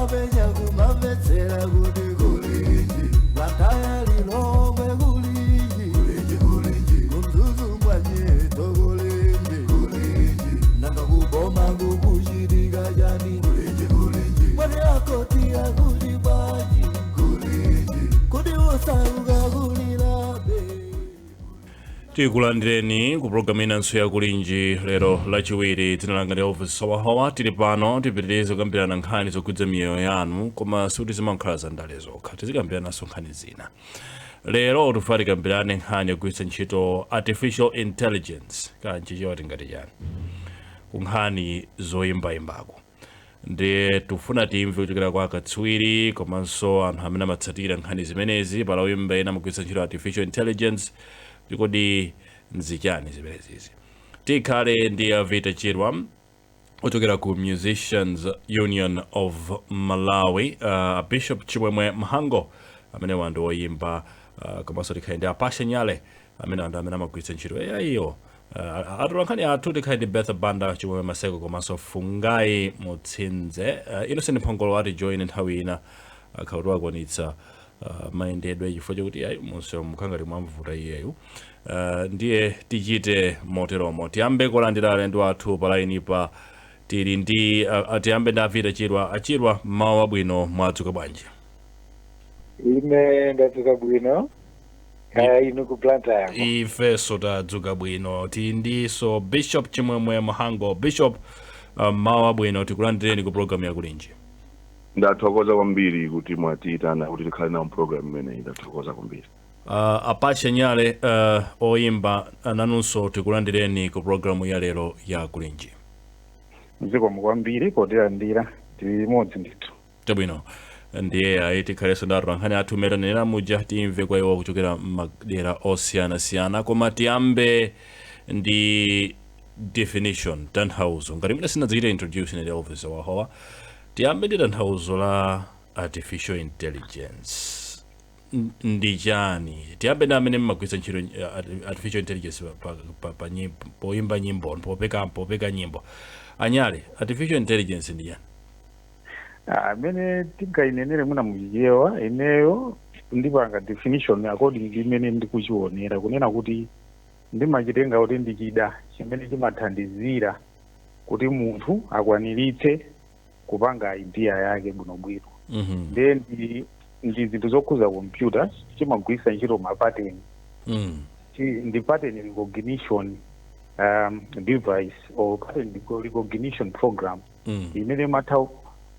Kumapenya kumamvetsera kuti kulinji, Blantyre, Lilongwe kulinji, kulinji kulinji, kuMzuzu mwanyeto kulinji, kulinji, nanga kuboma kukuchitika chani, kulinji kulinji, mwani akoti akuti bwanji, kulinji, kuti osauka kulilabe. Tikulandireni ku programu inanso ya Kulinji lero Lachiwiri. Dzina langa ndi Elvis Sawahawa. Tili pano tipitirize kukambirana nkhani zokhudza miyoyo yanu, koma sikuti zimakhala za ndale zokha, tizikambirananso nkhani zina. Lero tifuna tikambirane nkhani yogwiritsa ntchito artificial intelligence, kanchichewa tingati chani, ku nkhani zoyimbayimbako. Ndiye tifuna timve kuchokera kwa akatswiri komanso anthu amene amatsatira nkhani zimenezi. Pala oyimba ena amagwiritsa ntchito artificial intelligence, kodi nzichani zimenezizi? Tikhale ndi Avita Chirwa ochokera ku Musicians Union of Malawi, Bishop Chimwemwe Mhango amene wandi woyimba, komanso tikhale ndi Apasha Nyale amene anthu amene amagwiritsa ntchito AI iyo. Atola nkhani athu tikhale ndi Betha Banda, Chimwemwe Maseko komanso Fungai Mutsinze. Innocent Mphongolo ati join nthawi ina akhala kuti wakwanitsa mayendedwe, chifukwa chakuti ayi, munsewu mukhangati mwamvuta iyeyu. Ndiye tichite moteromo. Tiyambe kulandira alendo athu pa line pa. Tili ndi tiyambe ndi Avita Chirwa. Achirwa, mawu abwino, mwadzuka bwanji? Ine ndadzuka bwino, kaya inu ku Blantyre? Ifenso tadzuka bwino. Tili ndiso Bishop Chimwemwe Mhango. Bishop, mawu abwino, tikulandireni ku programu yakulinji. Ndathokoza kwambiri kuti mwatiyitana kuti tikhale nawo program imeneyi. Ndathokoza kwambiri. Apache Nyale, oyimba, nanunso tikulandireni ku programu ya lero ya Kulinji. Zikomo kwambiri potilandira, tili limodzi ndithu. Chabwino, ndiye ayi, tikhalenso ndi atolankhani athu metanenera muja, timve kwa iwo kuchokera m'madera osiyanasiyana. Koma tiyambe ndi definition, tanthauzo. Ngati mwina sinadzichita introduce, ine Elvis Wahowa. Tiyambe ndi tanthauzo la artificial intelligence. Ndi chani? Tiyambe ndi amene mmagwiritsa ntchito artificial intelligence pa poyimba nyimbo, popeka nyimbo. Anyale, artificial intelligence ndi chani? Amene tingayinenere mwina muchichewa, ineyo ndipanga definition according ndi imene ndikuchionera, kunena kuti ndimachitenga kuti ndi chida chimene chimathandizira kuti munthu akwaniritse kupanga idea yake bwinobwino. Ndiye ndi zinthu zokhuza kompyuta, chimagwiritsa ntchito ma pattern. Ndi pattern recognition device or pattern recognition program imene imatha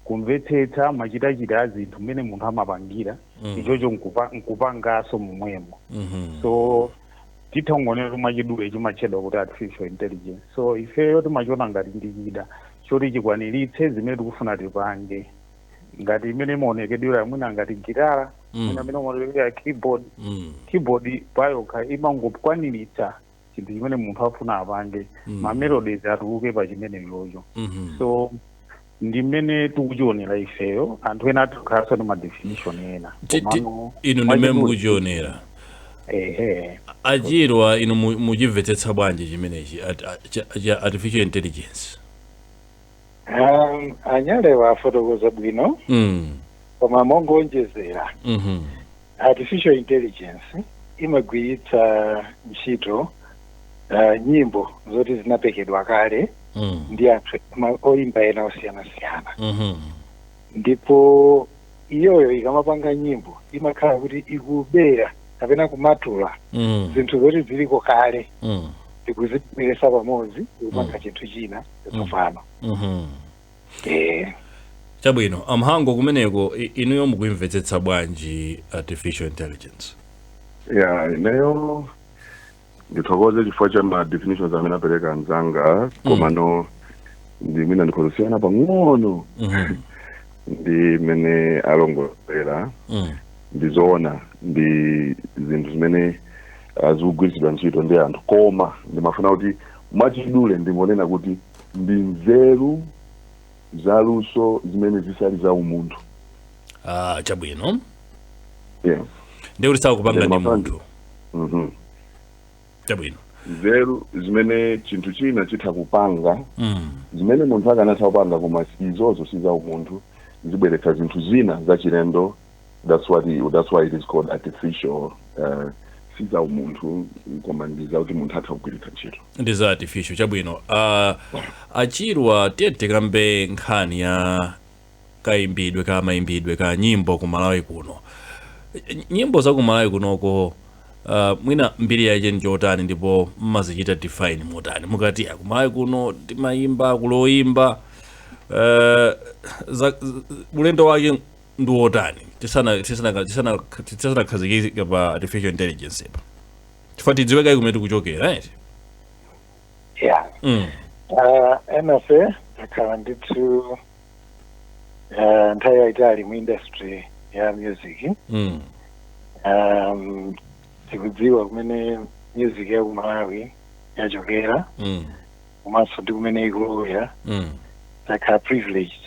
kumvetsetsa machitachita a zinthu mmene munthu amapangira, ichocho nkupanganso momwemo. So titha kungonena kuti mwachidule chimatchedwa kuti artificial intelligence. So ifeyo timachiona ngati ndi chida choti chikwaniritse zimene tikufuna tipange, ngati imene imaonekedwera mwina ngati gitara, mwina imene imaonekedwera keyboard. Keyboard payokha imangokwaniritsa chinthu chimene munthu afuna apange, ma melodies atuluke pa chimene ichocho. So ndi mmene tikuchionera ifeyo. Anthu ena atikhalanso ndi ma definition ena. Komano Inu ndimene mwachidule mukuchionera. Ehe. Achirwa, inu muchimvetsetsa bwanji chimenechi cha artificial intelligence? Anyalewa afotokoza bwino, koma mongonjezera, artificial intelligence imagwiritsa ntchito nyimbo zoti zinapekedwa kale ndi anthu oyimba ena osiyanasiyana, ndipo iyoyo ikamapanga nyimbo imakhala kuti ikubera kapena kumatula zinthu zoti ziliko kale ndikuzibweresa pamodzi ndikupanga chinthu china chatsopano. Chabwino. Amhango, kumeneko inuyo mukuimvetsetsa bwanji artificial intelligence? Ya, ineyo ndithokoze chifukwa cha ma definitions amene apereka anzanga, komano ndi mwina ndikhozosiyana pang'ono ndi mmene alongolera. Ndizoona, ndi zinthu zimene zikugwiritsidwa ntchito ndi anthu, koma ndimafuna kuti mwachidule ndingonena kuti ndi nzeru zaluso zimene zisali za umunthu. Ah, chabwino. Yes. Ndikuti sakupanga ndi Ndimafuna munthu. Chabwino. Nzeru zimene chinthu china chitha kupanga zimene munthu akanatha kupanga, koma izozo si za umunthu. Zibweretsa zinthu zina zachilendo. That's why it is called artificial. Si za umunthu, koma ndi zakuti munthu atha kugwiritsa ntchito. Ndi za artificial. Chabwino. Achirwa, tiye tikambe nkhani ya kayimbidwe ka mayimbidwe ka nyimbo ku Malawi kuno. Nyimbo za ku Malawi kunoko, mwina mbiri yake njotani, ndipo mmazichita define motani mukati ku Malawi kuno timayimba kuloyimba? Ulendo wake ndi wotani tisanakhazikike pa artificial intelligence pa, chifukwa tidziwe kayi kumene tikuchokera, right? Yeah. Enafe takhala ndithu nthawi yayitali mu industry ya music. Tikudziwa kumene music ya ku Malawi yachokera komanso ndi kumene ikulowera. Takhala privileged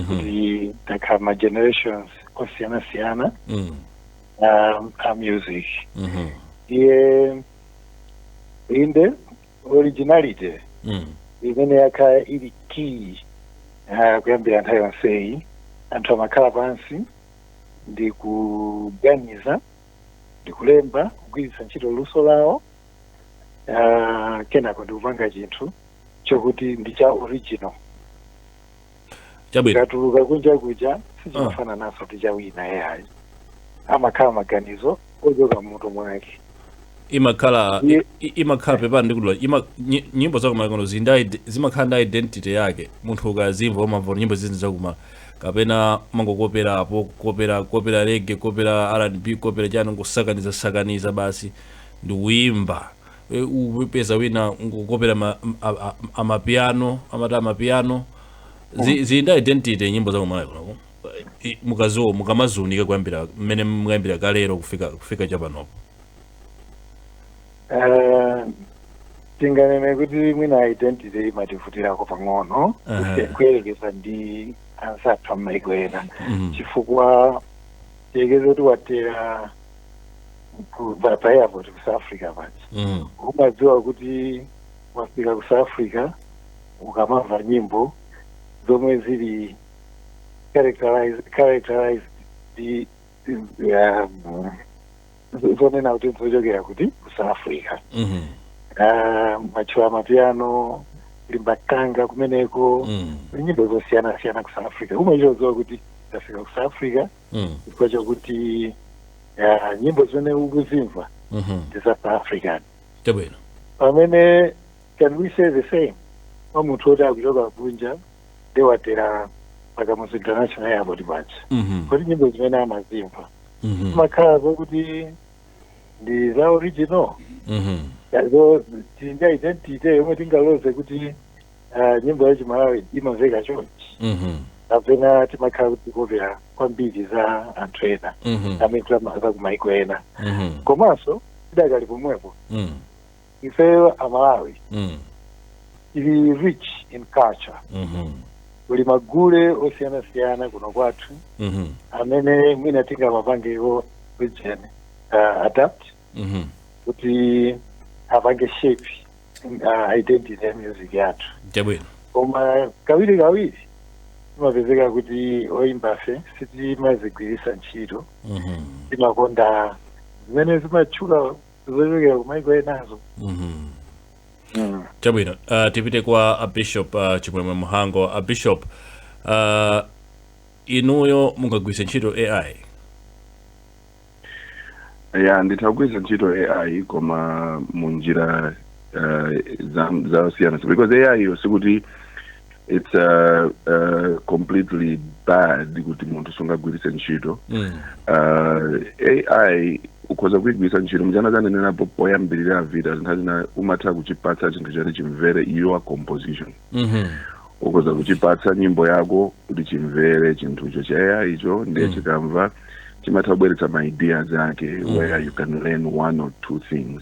kuti takhala ma generations osiyanasiyana a music. Iye inde, originality imene yakhala ili key kuyambira nthawi yonseyi. Anthu amakhala pansi ndi kuganiza ndi kulemba, kugwiritsa ntchito luso lawo, kenako ndi kupanga chinthu chokuti ndi cha original. Ikatuluka kunja kuja sichimafana naso ndi cha wina yayi, amakhala maganizo ochoka mmutu mwake. Imakhala imakhala, pepani ndikudula, nyimbo zakumalawi kuno zimakhala ndi identity yake. Munthu ukazimva umamva kuti nyimbo zizi zakuma, kapena mangokoperapo, kopera kopera reggae, kopera R&B, kopera chani, ngosakaniza sakaniza basi ndikuyimba. Upeza wina ngokopera amapiano, amati amapiano. Zili ndi identity nyimbo zakumalawi kunoko? Mukaziwo, mukamaziunika kuyambira mmene mukayambira kalero kufika chapanopo. Tinganene kuti mwina identity imativutirako pang'ono kuyerekeza ndi anzathu am'maiko ena, chifukwa tiyekeze kuti watera pa airport ku South Africa paja, umadziwa kuti wafika ku South Africa ukamamva nyimbo zomwe zili characterized ndi zonena kuti zochokera kuti ku South Africa. Matchula amapiano, limbakanga kumeneko, nyimbo zosiyana-siyana ku South Africa, umachizodziwa kuti tafika ku South Africa chifukwa chokuti nyimbo zimene ukuzimva ndi za South African. Pamene can we say the same kwa munthu woti akuchoka kunja ndi watera pakamuzu International Airport paja? Kuti nyimbo zimene amazimva zimakhala zokuti ndi za original? Yazo tili ndi identity yomwe tingaloze kuti nyimbo ya Chimalawi imamveka chonchi, kapena timakhala kuti tikopera kwambiri za anthu ena amene za kumaiko ena? Komanso tidakali pomwepo, ifeyo Amalawi tili rich in culture. Kuli magule osiyanasiyana kuno kwathu amene mwina tingamapangeko ujeni, adapt kuti apange shape identity ya music yathu. Koma kawiri kawiri timapezeka kuti oyimbafe sitimazigwiritsa ntchito. Timakonda zimene zimatchuka zochokera kumaiko enazo. Chabwino. Tipite kwa a Bishop Chimwemwe Muhango. A Bishop, inuyo mungagwiritse ntchito AI? Ya, nditha kugwiritsa ntchito AI, koma munjira zasiyana, because AI yo sikuti it's completely bad kuti munthu sungagwiritse ntchito. AI ukhoza kuyigwiritsa ntchito mchana zanenerapo poyambirira vita zinthu zina, umatha kuchipatsa chinthu choti chimvere your composition. Ukhoza kuchipatsa nyimbo yako kuti chimvere chinthucho cha AI icho, ndiye chikamva chimatha kubweretsa ma ideas ake where you can learn one or two things.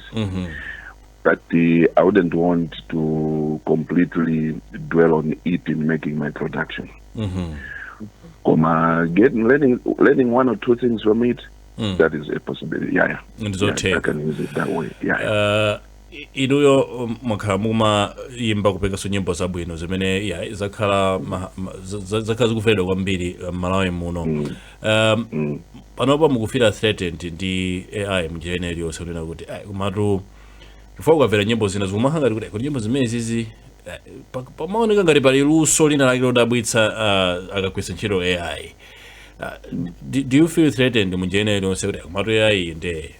But I wouldn't want to completely dwell on it in making my production. Koma learning one or two things from it, that is a possibility. Yeah. Ndizotheka. Yeah, I can use it that way. Yeah. Inuyo mwakhala mumayimba, kupekanso nyimbo zabwino zimene ya zakhala zakhala zikuferedwa kwambiri m'Malawi muno. Panopa mukufeela threatened ndi AI munjira ina iliyonse, kunena kuti "Ai, komatu chifukwa ukamvera nyimbo zina zikumakhala ngati kuti nyimbo zimene zizi pamaoneka ngati pali luso lina lake lodabwitsa akagwiritsa ntchito AI." Do you feel threatened munjira ina iliyonse kuti komatu AI nde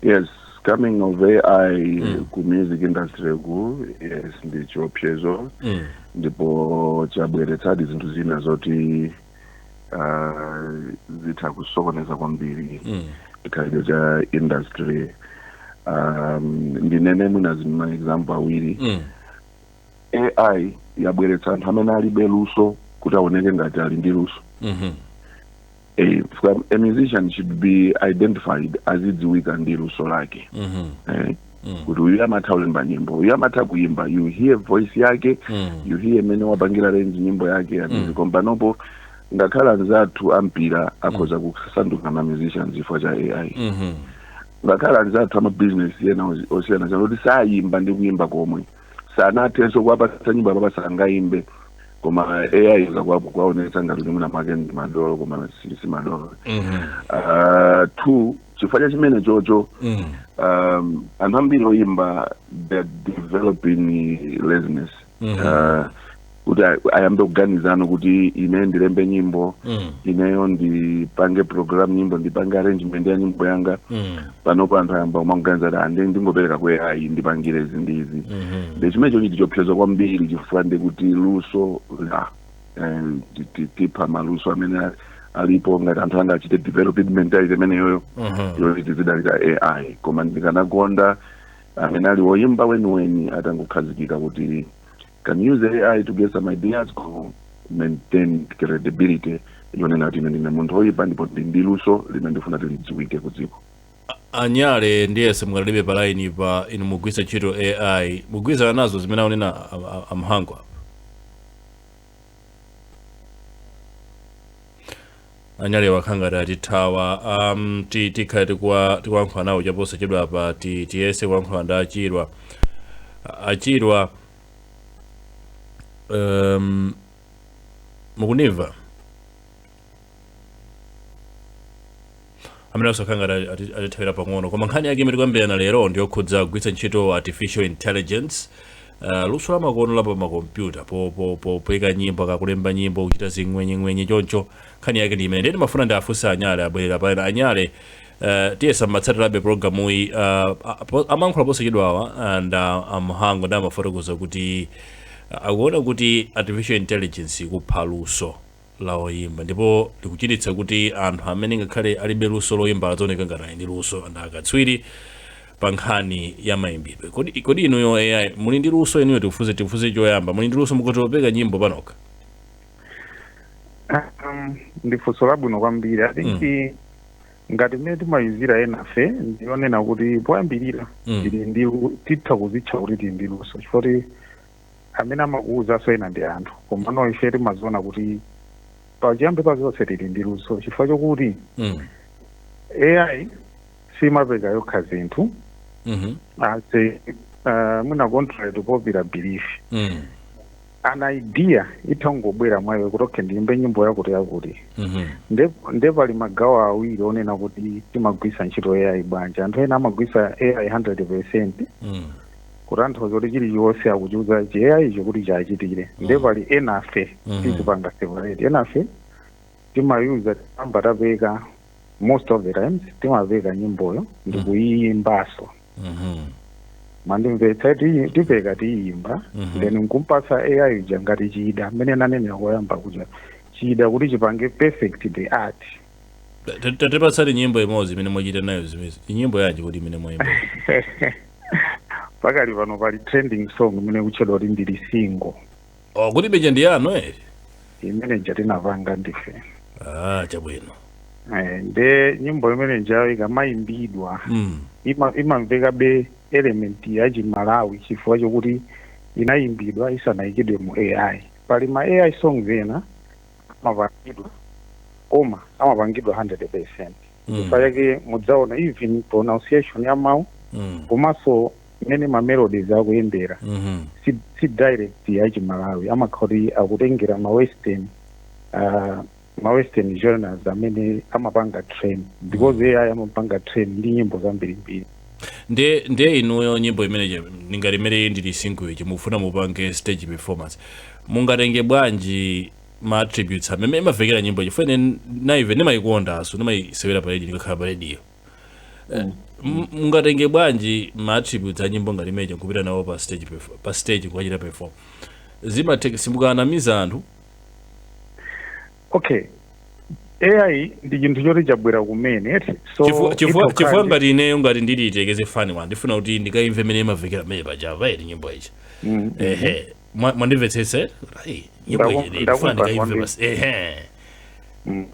Yes, coming of AI ku music industry ku, yes, ndi chiopsezo ndipo chabweretsadi zinthu zina zoti zitha kusokoneza kwambiri chikhalidwe cha industry. Ndinene mwina ma example awiri. AI yabweretsa anthu amene alibe luso kuti aoneke ngati ali ndi luso. A musician should be identified, azidziwika ndi luso lake, kuti uyu amatha kulemba nyimbo, uyu amatha kuimba. You hear voice yake, you hear mene wapangira arrange nyimbo yake ya music. Koma panopo ngakhale anzathu ampira akhoza kusanduka ma musicians chifukwa cha AI. Ngakhale anzathu ama business ena osiyanasiyana kuti sayimba ndi kuyimba komwe, sanathenso kuwapatsa nyimbo apapa, sangayimbe, koma AI kwaonetsa ngati kuti mwina mwake ndi madolo, koma si madolo. Two, chifukwa cha chimene chocho, anthu ambiri oyimba, they're developing laziness, kuti ayambe kuganizano kuti ine ndilembe nyimbo, ineyo ndipange program nyimbo, ndipange arrangement ya nyimbo yanga. Panopo anthu ayamba kumakuganiza kuti ande ndingopereka ku AI, ndipangire izi ndi izi. Ndi chimene chochi chiopsezo kwambiri, chifukwa ndi kuti luso la tipha maluso amene alipo ngati anthu anga achite development mentality imeneyoyo yoti tizidalira AI. Koma ndikanakonda amene ali woyimba weniweni atangokhazikika kuti can use AI to get some ideas, to maintain credibility yonena kuti ine ndine munthu woyimba ndipo ndi ndi luso limene ndifuna tilidziwike ku dziko. Anyale, ndiyese mukalibe pa line pa, inu mugwiritsa ntchito AI, mugwirizana nazo zimene akunena amhango apa? Anyale wakhangati atithawa. Tikhale tikuyankhula nawo chaposachedwa apa. Tiyese kuyankhula ndi Achirwa. Achirwa, mukunimva? Amene asakhanga atithawira pang'ono, koma nkhani yake imene tikuyambirana lero ndiyokhudza kugwiritsa ntchito artificial intelligence, luso la makono la pamakompyuta poyika nyimbo, akakulemba nyimbo, kuchita zing'wenyeng'wenye choncho. Nkhani yake ndi imene ndiye timafuna ndi afunse Anyale. Abwerera paena Anyale. Tiyesa mmatsatirabe programuyi. Amayankhula posachedwawa and amhango ndi amafotokoza kuti akuona kuti artificial intelligence ikupha luso la oyimba ndipo likuchititsa kuti anthu amene ngakhale alibe luso loyimba adzaoneka ngati ali ndi luso and akatswiri pa nkhani ya mayimbidwe. Kodi inuyo AI, muli ndi luso inuyo? Tifuze choyamba, muli ndi luso mukutopeka nyimbo panokha? Ndi funso labwino kwambiri. I think ngati mmene timayuzira enafe, ndionena kuti poyambirira tili ndi titha kuzitcha kuti tili ndi luso, chifukwa kuti amene amakuwuzanso ena ndi anthu. Komano ife timaziona kuti pachiyambi pa zonse tili ndi luso, chifukwa chokuti AI simapeka yokha zinthu. As a mwina contrary to popular belief, an idea itha kungobwera mwayo kuti okay, ndiyimbe nyimbo yakuti yakuti. Nde pali magawo awiri onena kuti timagwisa ntchito AI bwanji. Anthu ena amagwisa AI 100%, kutanthauza kuti chilichonse akuchiuza chi AI icho kuti chachitire. Nde pali enafe tizipanga separate. Enafe timayuza tamba tapeka, most of the times timapeka nyimboyo ndikuyiyimbaso. Mandimvetsa? Tipeka, tiyimba, then nkumpasa AI uja ngati chida, mmene nanenera koyamba kuja, chida kuti chipange perfect the art. Tatipatsani nyimbo imodzi imene mwachita nayo zimezi. Nyimbo yanji kuti imene mwayimba? Pakali pano pali trending song imene kutchedwa kuti "Ndili Single". Oh, kuti beja ndi yanu eh? Imene ija tinapanga ndife. Ah, chabwino. Nde nyimbo imene ijayo ikamayimbidwa, imamveka be element ya Chimalawi, chifukwa chokuti inayimbidwa isanayikidwe mu AI. Pali ma AI songs ena amapangidwa, koma amapangidwa 100%. Chifukwa chake mudzaona even pronunciation ya mawu. Komanso mmene ma melodies akuyendera, si direct yachiMalawi, amakhala kuti akutengera ma western genres amene amapanga train, because AI amapanga train ndi nyimbo zambirimbiri. Ndiye inuyo nyimbo imene ngati imene ndili single ichi, mufuna mupange stage performance, mungatenge bwanji ma attributes amene imavekera nyimbo? Chifukwa ine naive ndimayikondanso, ndimayisewera pa radio ndikakhala pa radio. Mungatenge bwanji ma attributes a nyimbo ngati imeneyi nkupita nawo pa stage kukachita perform? Zimatheka? Simukanamiza anthu? Okay, AI ndi chinthu choti chabwera kumene, so Chifukwa itokhala chifukwa ngati ineyo, ngati ndili itekeze fani wa, ndifuna kuti ndikayimve imene imavekera mmene pachapa iri nyimbo ichi. Ehe, mwandimvetsetse? Ai, nyimbo iyi ndifuna Ndakumva ndikayimve kwambiri. basi. Ehe,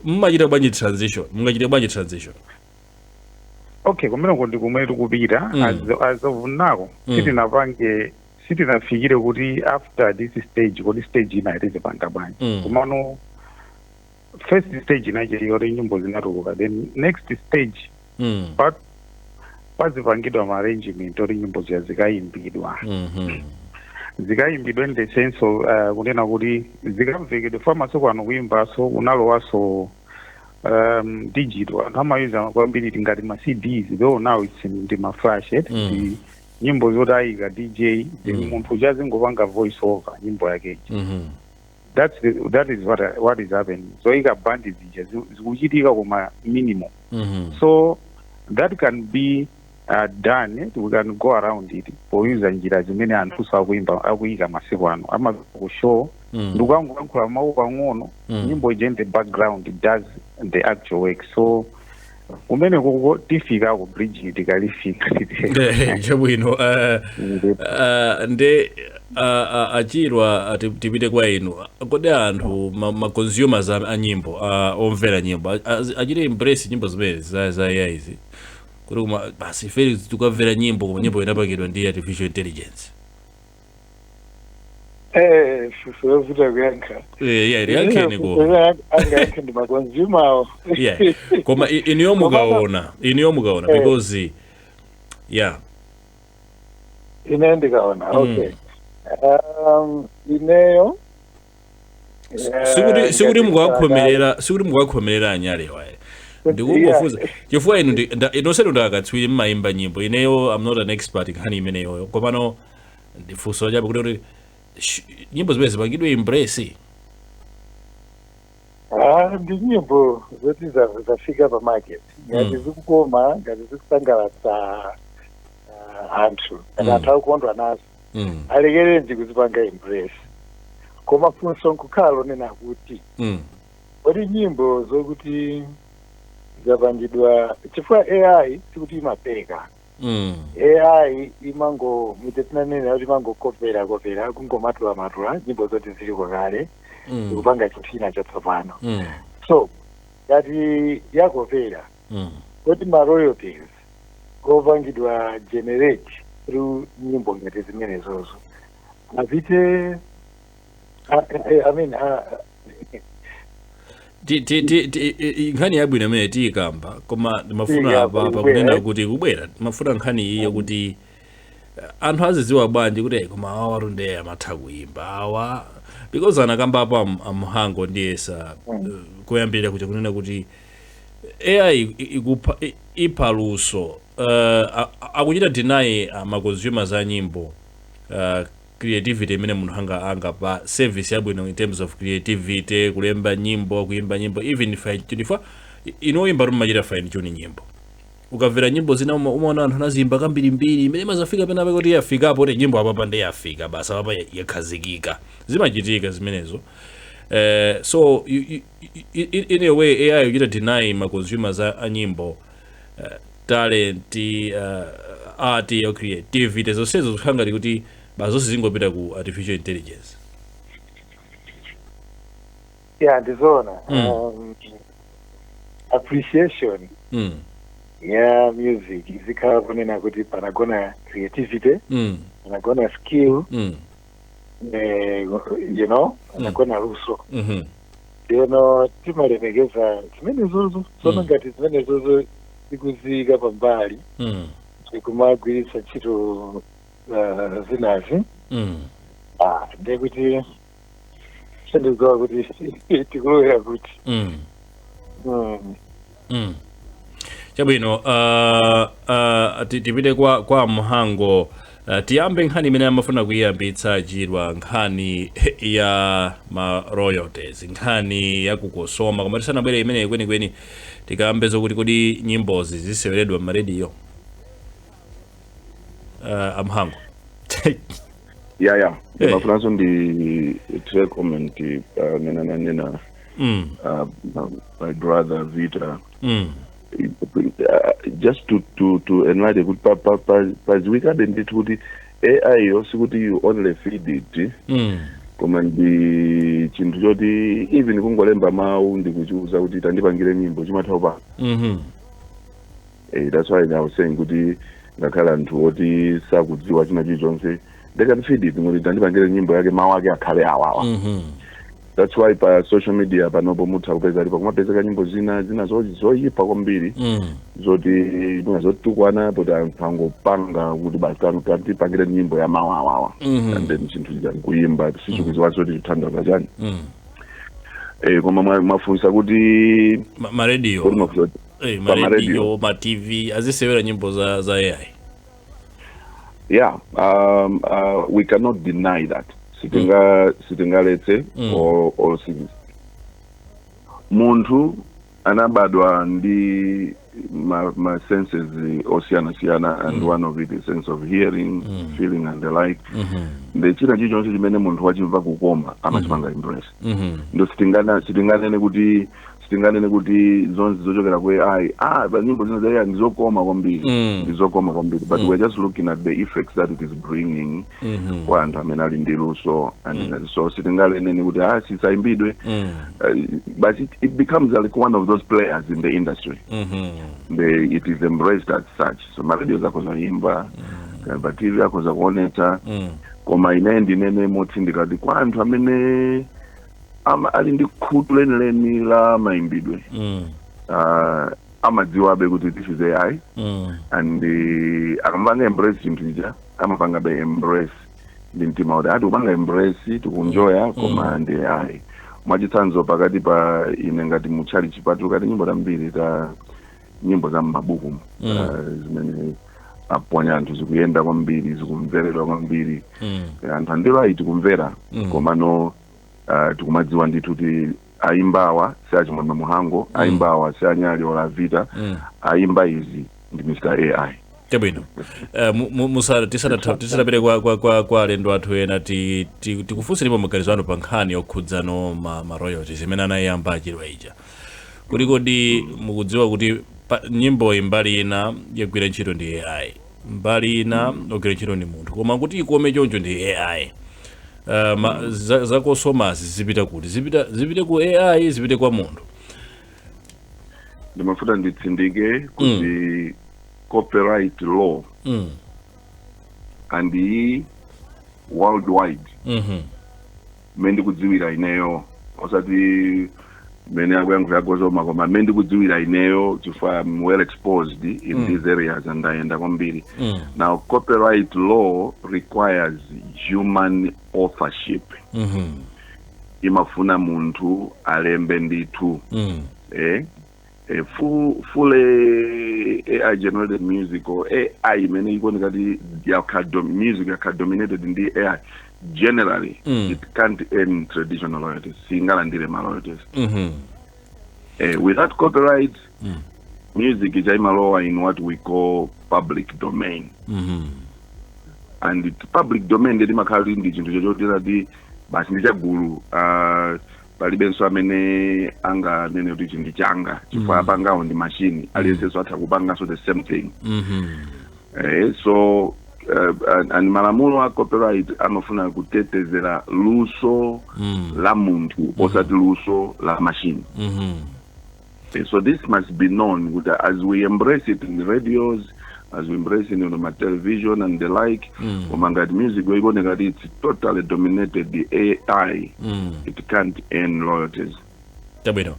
mmachita bwanji transition? Mungachite bwanji transition? Okay, kumeneko ndi kumene tikupita. As of now, sitinapange, sitinafikire kuti after this stage, kodi stage ina itizipanga bwanji. Komano first stage inache yoti nyimbo zinatuluka, then next stage pazipangidwa ma arrangement oti nyimbo ziya zikayimbidwa, zikayimbidwa in the sense of kunena kuti zikamvekedwe. Fa masiku ano kuyimbaso unalowaso digital, anthu amayuza kwambiri ngati ma CDs, though now it's ndi ma flash, eh? Ndi nyimbo zoti ayika DJ, then munthu chazingopanga voice over nyimbo yakeji. That is what is happening. So ika band zija zikuchitika koma minimum. So that can be done, we can go around it poyuza njira zimene anthu akuyimba, akuyika masiku ano, amapita ku show ndikukangoyankhula mawu pang'ono, nyimbo ija in the background does the actual work. So kumene kuko tifika ku bridge, tikalifika. Chabwino. Nde achirwa, tipite kwa inu. Kodi anthu, ma consumers a nyimbo, omvera nyimbo, achite embrace nyimbo zimene za AI izi, kuti koma basi ife tikamvera nyimbo, koma nyimbo inapangidwa ndi artificial intelligence? Funso lovuta kuyankha. Yeah, liyankheni ko. Angayankhe ndi ma consumer. Yeah, koma inuyo mukaona, inuyo mukaona, because yeah. Ine ndikaona, okay, ineyo Sikuti mukakhomerera, sikuti mukakhomerera anyalewa, ndikungofunsa chifukwa inu inonsetu ndakatswiri mmayimba nyimbo. Ineyo I'm not an expert nkhani imeneyoyo, komano ndifunso chabe kuti nyimbo zimene zipangidwe embrace. Ah, ndi nyimbo zoti zafika pa market, ngati zikukoma, ngati zikusangalatsa anthu, ngati anthu akukondwa nazo, alekerenji kuzipanga embrace? Koma funso nkukhala lonena kuti kodi nyimbo zokuti zapangidwa, chifukwa AI sikuti imapeka, AI imango mitetinanena kuti imangokopera kopera, kungomatula matula nyimbo zoti ziliko kale, ikupanga chinthu china chatsopano. So ngati yakopera, kodi ma royalties opangidwa generate through nyimbo ngati zimenezozo apite, I mean, Nkhani yabwino imene tiyikamba, koma ndimafuna Tiyikamba, apa ikubwera, kunena eh? kuti kubwera, ndimafuna nkhani iyi kuti anthu azidziwa bwanji kuti koma awa tunde amatha kuyimba awa, because anakamba apo amhango ndiyesa kuyambirira kuja kunena kuti AI ikupha, ipha luso. Akuchita deny ma consumers a nyimbo creativity imene munthu anga pa service yabwino in terms of creativity, kulemba nyimbo, kuyimba nyimbo, even fine tune. Fa inoyimba tumachita fine tune nyimbo. Ukamvera nyimbo zina umaona anthu anazimba kambirimbiri, imene imazafika pena pake kuti yafikapo, kuti nyimbo apapa ndi yafika basi, apapa yakhazikika. Zimachitika zimenezo. So in a way AI uchita deny ma consumers a nyimbo talent, art yo creativity, zonsezo zikukhala ngati kuti basi zonse zingopita ku artificial intelligence. Yeah, ndizoona. Appreciation ya music izikhala kunena kuti panagona creativity, panagona skill, panagona luso. Lero timalemekeza zimenezozo. Tsono ngati zimenezozo tikuziyika pambali, Tikumagwiritsa ntchito zinazi. Ah, ndekuti sindikudziwa kuti tikulowera kuti. Chabwino, tipite kwa Mhango. Tiyambe nkhani imene amafuna kuyiyambitsa Chirwa, nkhani ya ma royalties, nkhani ya ku COSOMA. Koma tisanabwere imeneyi kwenikweni, tikambe zokuti kodi nyimbozi ziseweredwa m'marediyo, amhango? Ya. Hey. Ndimafunanso ndi tire comment nena nanena my brother Vita, just to enlighten kuti paziwikabe ndithu kuti AI yo sikuti you only feed it, koma ndi chinthu choti even kungolemba mawu ndikuchiuza kuti tandipangire nyimbo, chimatha kupanga. That's why I was saying kuti ngakhale anthu oti sakudziwa china chilichonse, they can feed it kuti tandipangire nyimbo yake, mawu ake akhale awawa. That's why pa social media panopo mutha kupeza alipo kumapezeka nyimbo zina zina zoyipa kwambiri, zoti mwina zotukwana, poti anthu angopanga kuti basi tandipangire nyimbo ya mawu awawa, and then chinthu chija nkuyimba, sichikuziwa zoti chithandaza chani. Koma mwafunsa kuti marediyo kuti mwafunsa Eh, pa marediyo, ma TV azisewera nyimbo za AI? Yeah, we cannot deny that. Sitingaletse or munthu anabadwa ndi ma senses osiyana-siyana, and one of it is sense of hearing, feeling and the like. Ndi china chilichonse chimene munthu wachimva kukoma amachipanga embrace. Ndo sitinganene kuti zonse zochokera ku AI, ah, pa nyimbo zina za AI ndizokoma kwambiri, ndizokoma kwambiri, but we're just looking at the effects that it is bringing kwa anthu amene ali ndi luso, and so sitinganene kuti ah, sisayimbidwe. But it becomes like one of those players in the industry. It is embraced as such, so maradios akhoza kuimba, pa TV akhoza kuonetsa. Koma ine ndinene motsindika kuti kwa anthu amene ali ndi khutu lenileni la mayimbidwe, amadziwabe kuti this is AI, and akamapanga embrace chinthu chija, amapanga be embrace ndi mtima kuti ati kupanga embrace, tikunjoya, koma ndi AI. Mwachitsanzo, pakati pa ine ngati mutchali chipatu kati nyimbo tambiri ta nyimbo za mmabuku zimene aponya anthu zikuyenda kwambiri, zikumveredwa kwambiri. Anthu andi right kumvera, komano tikumadziwa ndithu kuti ayimbawa si achimwemwe Muhango, ayimbawa si anyali olavita, ayimba izi ndi Mr AI. Chabwino. Tisanapite kwa alendo athu ena, tikufunsiripo maganizo anu pa nkhani yokhudzano ma royalties imene anayamba achidwa ija, kuti kodi mukudziwa kuti nyimboyi mbali ina yagwira ntchito ndi AI, mbali ina ogwira ntchito ndi munthu, koma kuti ikome choncho ndi AI? Za COSOMAzi zipita kuti? Zipite ku AI, zipite kwa munthu? Ndimafuna nditsindike kuti copyright law and iyi worldwide, mmene ndikudziwira ineyo, osati mmene akuyankhula COSOMA, koma mmene ndikudziwira ineyo, chifukwa I'm well exposed in these areas and ndayenda kwambiri. Now, copyright law requires human authorship. Imafuna munthu alembe ndithu. Full AI generated music or AI imene ikuoneka kuti music yakha dominated ndi AI generally, it can't earn traditional royalties, singalandire ma royalties. Without copyright, music ichaimalowa in what we call public domain, and it, public domain ndeti makhala kuti ndi chinthu chochotera basi ndi chagulu, palibenso amene anganene kuti ichi ndi changa, chifukwa apangawo ndi machine, aliyensenso atha kupanganso the same thing. So and malamulo a copyright amafuna kutetezera luso la munthu, osati luso la machine. So this must be known kuti as we embrace it in the radios, as we embrace it in the television and the like, koma ngati music ikuoneka kuti it's totally dominated the AI, it can't earn royalties. Chabwino.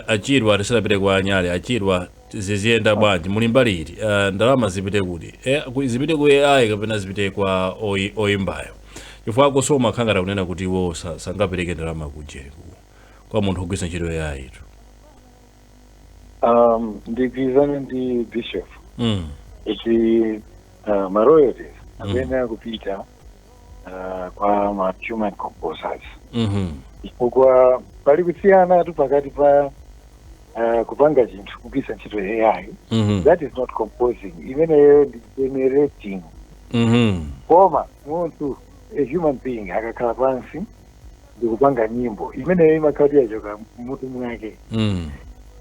Achirwa, tisanapite kwa Anyale, Achirwa, Ziziyenda bwanji? Muli mbali iti? Ndalama zipite kuti? Zipite ku AI kapena zipite kwa oyimbayo? Chifukwa COSOMA khangata kunena kuti iwo sangapereke ndalama kujeri kwa munthu ogwiritsa ntchito AI itu. Ndigwirizane ndi bishop kuti ma royalties amene akupita kwa ma human composers, chifukwa pali kusiyana tu pakati pa kupanga chinthu kugwiritsa ntchito AI. That is not composing, imeneyo ndi generating. Koma munthu, a human being, akakhala pansi ndikupanga nyimbo, imeneyo imakhala kuti yachoka mutu mwake.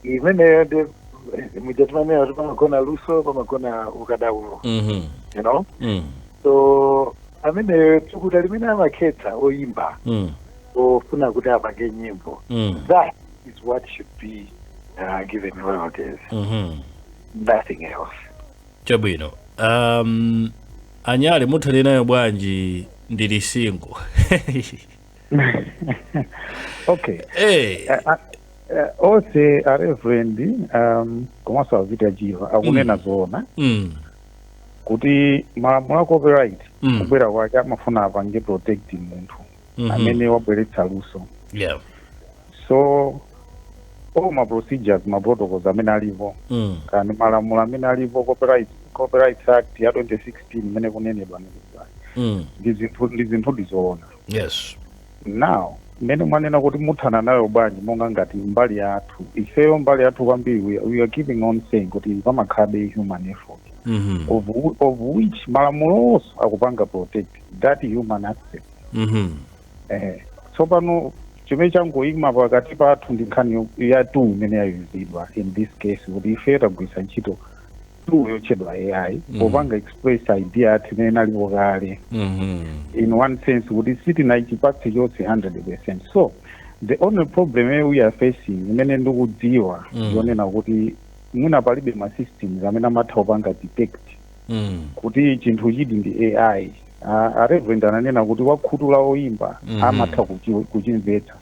Imeneyo ndi mujatimanena kuti pamagona luso, pamagona ukadaulo. So ameneyo tsukuta limene amakhetsa oyimba ofuna kuti apange nyimbo, that is what should be given royalties, nothing else. Chabwino. Anyale, muthali nayo bwanji "Ndili Single"? Okay. Hey. Onse a reverend komanso avita jiva akunena zoona kuti malamulo a copyright kubwera kwake amafuna apange protect munthu amene wabweretsa luso. So all ma procedures, ma protocols amene alipo kani malamulo amene alipo, Copyright Act ya 2016 imene kunenedwa nenedwa, ndi zinthu ndizoona. Now, mmene mwanena kuti muthana nayo bwanji, monga ngati mbali yathu ifeyo, mbali yathu kwambiri, we are keeping on saying kuti pamakhalabe human effort, of which malamulo onso akupanga protect that human aspect. Tsopano chimene changoyima pakati pathu ndi nkhani ya tool imene yayuzidwa in this case, kuti ife tagwiritsa ntchito tool yotchedwa AI popanga express idea yathu imene inalipo kale, in one sense kuti sitinaichipatse chonse 100. So the only problem we are facing, imene ndikudziwa, yonena kuti mwina palibe ma systems amene amatha kupanga detect kuti chinthu chidi ndi AI. A reverend ananena kuti wakhutu la oyimba amatha kuchimvetsa,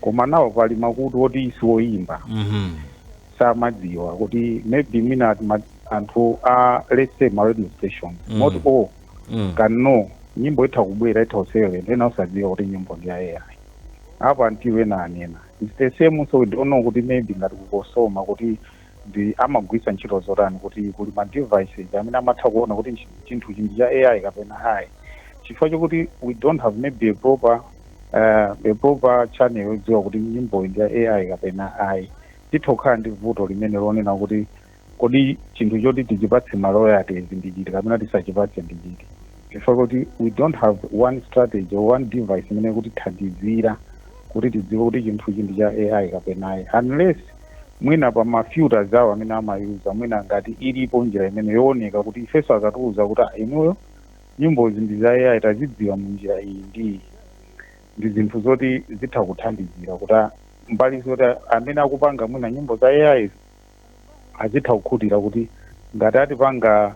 koma nawo pali makutu oti isi oyimba samadziwa kuti maybe mwina anthu a, let's say, ma radio stations, not all can know. Nyimbo itha kubwera, itha kusewera, ena usadziwa kuti nyimbo ndi ya AI apa ntiwe ena anena it's the same. So we don't know kuti maybe ngati ku COSOMA kuti ndi amagwiritsa ntchito zotani, kuti kuli ma devices amene amatha kuona kuti chinthu chi ndi cha AI kapena ayi, chifukwa chokuti we don't have maybe a proper channel yodziwa kuti nyimbo ndi ya AI kapena ayi. Titha kukhala ndi vuto limene lonena kuti kodi chinthu choti tichipatse ma royalties ndi chiti kapena tisachipatse ndi chiti, chifukwa kuti we don't have one strategy or one device imene kuti thandizira kuti tidziwe kuti chinthuchi ndi cha AI kapena ayi, unless mwina pa ma filters awo amene amayuza, mwina ngati ilipo njira imene yooneka kuti ifenso akatiuza kuti, "Ah, inuyo nyimbozi ndi za AI, tazidziwa mu njira iyi ndi iyi," ndi zinthu zoti zitha kuthandizira kuti mbali zoti amene akupanga mwina nyimbo za AI azitha kukhutira kuti ngati atipanga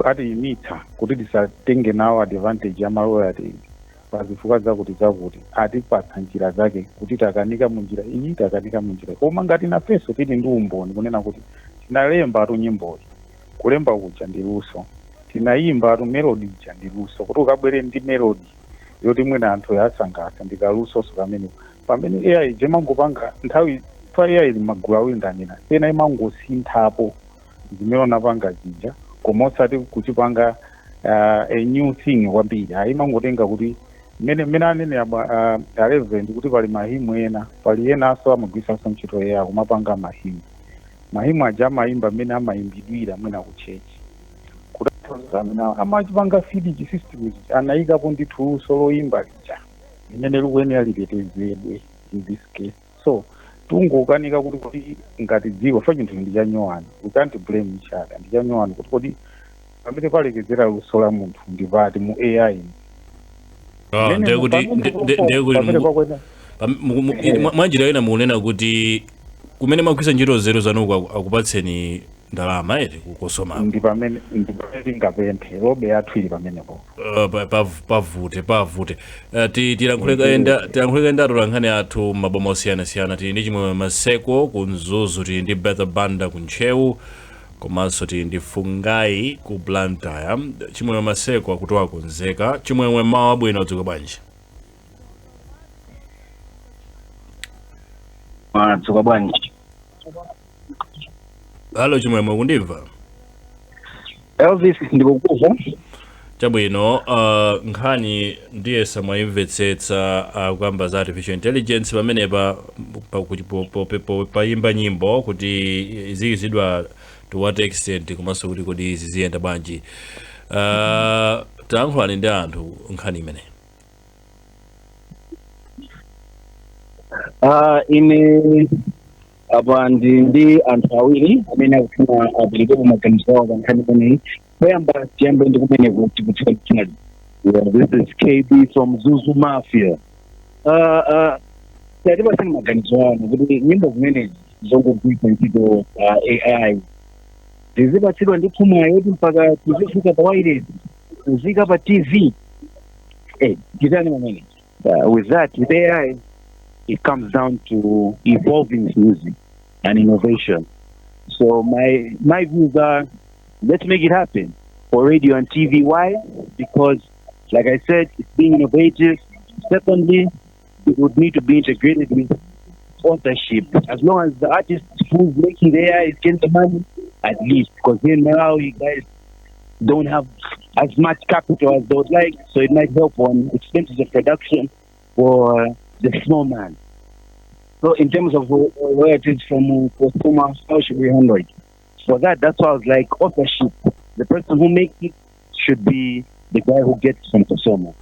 atiyimitsa kuti tisatenge nawo advantage ya ma royalties pazifukwa zakuti zakuti, atipatsa njira zake kuti takanika munjira iyi, takanika munjira iyi. Koma ngati nafenso tili ndi umboni kunena kuti tinalemba atu nyimboyi, kulemba kuja ndi luso, tinayimba atu melody ija ndi luso, kuti ukabwere ndi melody yoti mwina anthu yasangalatsa ndikalusonso kameneko, pamene AI imangopanga nthawi pa AI ili magulu awiri ndanena, pena imangosinthapo zimene unapanga zija koma osati kuchipanga a new thing kwambiri. Ayi, imangotenga kuti mmene anene a reverend kuti pali ma hymn ena, pali enanso amagwiritsanso ntchito AI kumapanga ma hymn. Ma hymn aja amayimba mmene amayimbidwira mwina ku church, kuti amene amachipanga feed chi system ichi anayikapo ndithu luso loyimba lija limene likuyenera litetezedwe in this case. So tungokanika kuti ngati dziko fa chinthu ndi chanyowani, we can't blame each other, ndi chanyowani kuti kodi pamene palekezera luso la munthu ndipati mu AI? Ah, ndiye kuti pamene pakwena mwanjira ina mukunena kuti kumene magwisa ntchito nzeru zanuku akupatseni ndalama eti ku COSOMA. Ndi pamene tingapemphe, lobby yathu ili pamenepo. Pavute pavute. Tilankhuleka ndi atolankhani athu maboma osiyanasiyana. Tili ndi Chimwemwe Maseko ku Mzuzu, tili ndi Betha Banda ku Ntcheu, komanso tili ndi Fungai ku Blantyre. Chimwemwe Maseko akuti wakonzeka. Chimwemwe, mawa bwino, dzuka bwanji? Madzuka bwanji? Halo Chimwemwe, kundimva? Elvis, ndikukuva. Chabwino. Nkhani ndiyesa mwayimvetsetsa, kukamba za artificial intelligence pamenepa payimba nyimbo, kuti iziyizidwa to what extent, komanso kuti kodi izi ziyenda bwanji. Tayankhulani ndi anthu nkhani imeneyi. Ine apa ndi anthu awiri amene akufuna aperekepo maganizo awo pa nkhani imeneyi. Poyamba tiyambe ndi kumene kuti kutsika chinali. Yeah, this is KB from Zuzu Mafia. Tatipatseni maganizo anu kuti nyimbo zimenezi zongogwiritsa ntchito AI zizipatsidwa ndi mwayi yoti mpaka tizifika pa wireless, kuzika pa TV, titani pamene? With that, with AI, it comes down to evolving music and innovation. So my views are, let's make it happen for radio and TV. Why? Because, like I said, it's being innovative. Secondly, it would need to be integrated with authorship. As long as the artist who's making the AI is getting the money, at least. Because here now you guys don't have as much capital as they would like, so it might help on expenses of production for the small man. So in terms of royalties from consumer, how should we handle it? For that, that's why I was like, authorship. The person who makes it should be the guy who gets from consumer.